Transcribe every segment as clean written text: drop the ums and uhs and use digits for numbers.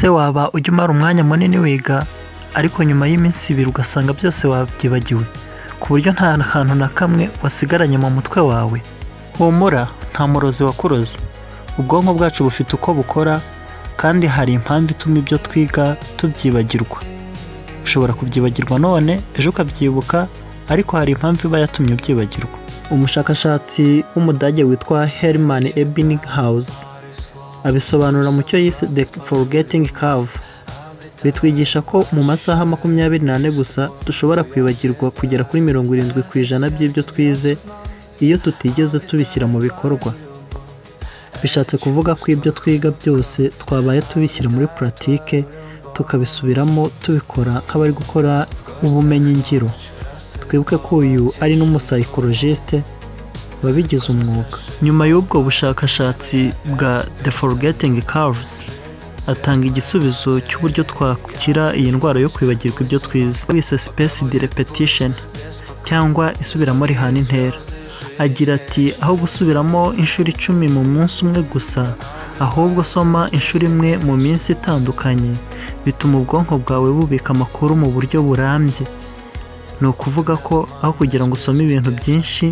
Ese waba ujya umara umwanya munini wiga, ariko nyuma y'iminsi 2 ugasanga byose wabyibagiwe, ku buryo nta kantu na kamwe wasigaranye mu mutwe wawe? Humura, nta murozi wakuroze. Ubwonko bwacu bufite uko bukora, kandi hari impamvu ituma ibyo twiga tubyibagirwa. Ushobora kubyibagirwa none, ejo ukabyibuka, ariko hari impamvu iba yatumye ubyibagirwa. Umushakashatsi w'Umudage witwa Hermann Ebbinghaus abisobanura mu cyo yise "The Forgetting Curve". Bitwigisha ko mu masaha 24 gusa dushobora kwibagirwa kugera kuri 70% by'ibyo twize iyo tutigeze tubishyira mu bikorwa. Bishatse kuvuga ko ibyo twiga byose twabaye tubishyira muri pratique, tukabisubiramo, tubikora nk'abari gukora ubumenyi ngiro. Twibuke ko uyu ari n'umupsychologiste wabigize umwuga. Nyuma y'ubwo bushakashatsi bwa The Forgetting Curves, atanga igisubizo cy'uburyo twakira iyi ndwara yo kwibagirwa ibyo twize, wise spaced repetition cyangwa isubiramo rihana intera. Agira ati: "Aho gusubiramo inshuro 10 mu munsi umwe gusa, ahubwo soma inshuro imwe mu minsi itandukanye, bituma ubwonko bwawe bubika amakuru mu buryo burambye." Ni ukuvuga ko aho kugira ngo usome ibintu byinshi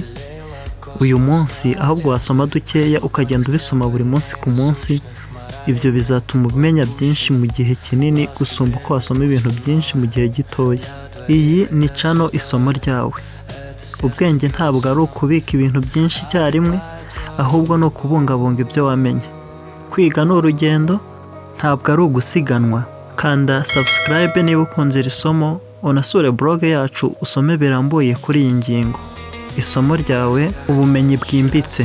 uyu munsi, ahubwo wasoma dukeya ukagenda ubisoma buri munsi ku munsi. Ibyo bizatuma umenya byinshi mu gihe kinini gusumba uko wasoma ibintu byinshi mu gihe gitoya. Iyi ni channel Isomo Ryawe. Ubwenge ntabwo ari ukubika ibintu byinshi icyarimwe, ahubwo ni ukubungabunga ibyo wamenye. Kwiga ni urugendo, ntabwo ari ugusiganwa. Kanda subscribe niba ukunze iri somo, unasure blog yacu usome birambuye kuri iyi ngingo. Isomo Ryawe, ubumenyi bwimbitse.